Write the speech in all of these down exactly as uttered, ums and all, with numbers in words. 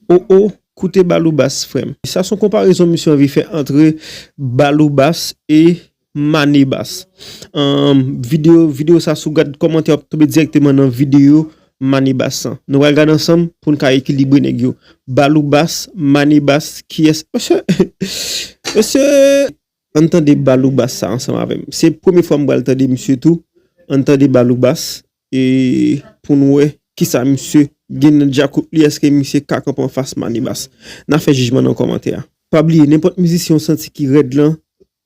O o, koute Baloubas, frè m. Sa se yon konparezon misye anvi fè antre Baloubas e Manebas. Ahn, videyo, videyo sa, si w gad kòmantè, w ap tonbe dirèkteman nan videyo Manebas lan. Nou pral gade ansanm pou n ka ekilibre nèg yo. Baloubas, Manebas, kiyès? Mesye, mesye, ann tande Baloubas sa ansanm avè m. Se premye fwa m pral tande misye tou. Ann tande Baloubas e pou n wè kisa misye gen nan djakout li, èske misye ka kanpe anfas Manebas. N a fè jijman nan kòmantè a. Pa bliye, nenpòt mizisyen w santi ki rèd lan,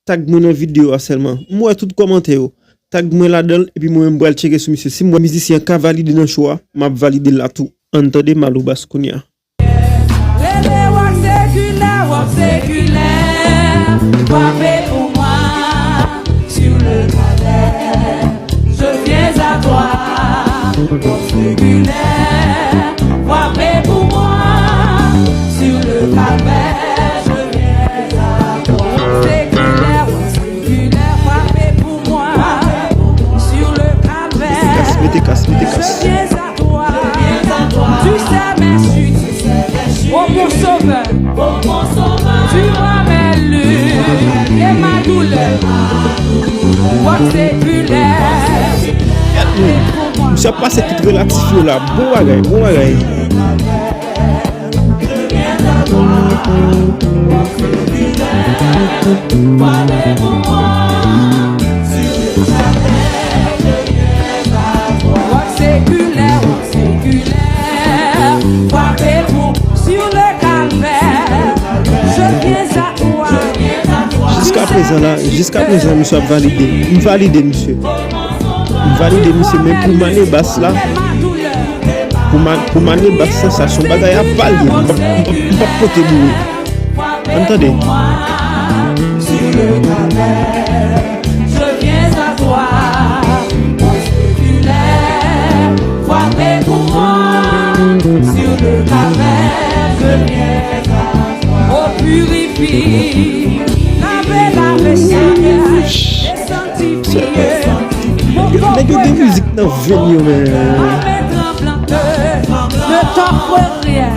tag mwen nan videyo a sèlman. M wè tout kòmantè yo. Tag mwen ladan l, epi mwen menm m pral tcheke sou misye. Si m wè mizisyen an ka valide nan show a, m ap valide l la tou. Ann tande Maloubas kounye a. Rele Rock Séculaire, Rock Séculaire, frappez pour moi sur le calvaire, je viens à toi. Rock Séculaire, frappez pour moi sur le calvaire, je viens à toi. Rock Séculaire, Rock Séculaire, frappez pour moi sur le calvaire, mete kas, mete kas, mete kas. Je viens à toi. Tu sais mes chutes, ô mon sauveur, tu ramènes et ma douleur. Rock Séculaire. Misye ap pase tout relatif yo la. Bon bagay, bon bagay. Rock Séculaire, Rock Séculaire, frappez-vous sur le calvaire. Je viens à toi. Jiska prezan la, jiska prezan, misye ap valide. M valide misye. M valide misye, men pou Manebas la, pou, ma, pou Manebas la, sa se yon bagay apa l ye. M p ap, m p ap, m p ap pote boure. Ann tande. Je viens à toi, mon séculaire, frappez pour moi sur le calvaire, je viens à toi. Oh, purifie, lave, lave, Seigneur, et sanctifie. Nèg yo gen mizik nan venn yo, men. Ne t'offre rien.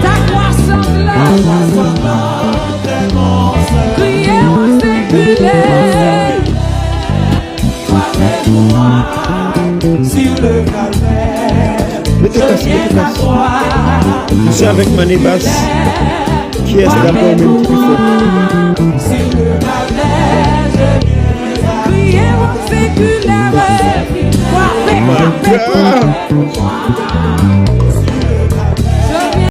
Ta croissante là. Prière séculaire. Mete kas, mete kas. Misye avèk Manebas. Kiyès daprè w menm ki pi fò? Prière séculaire. Frappez, frappez pour moi.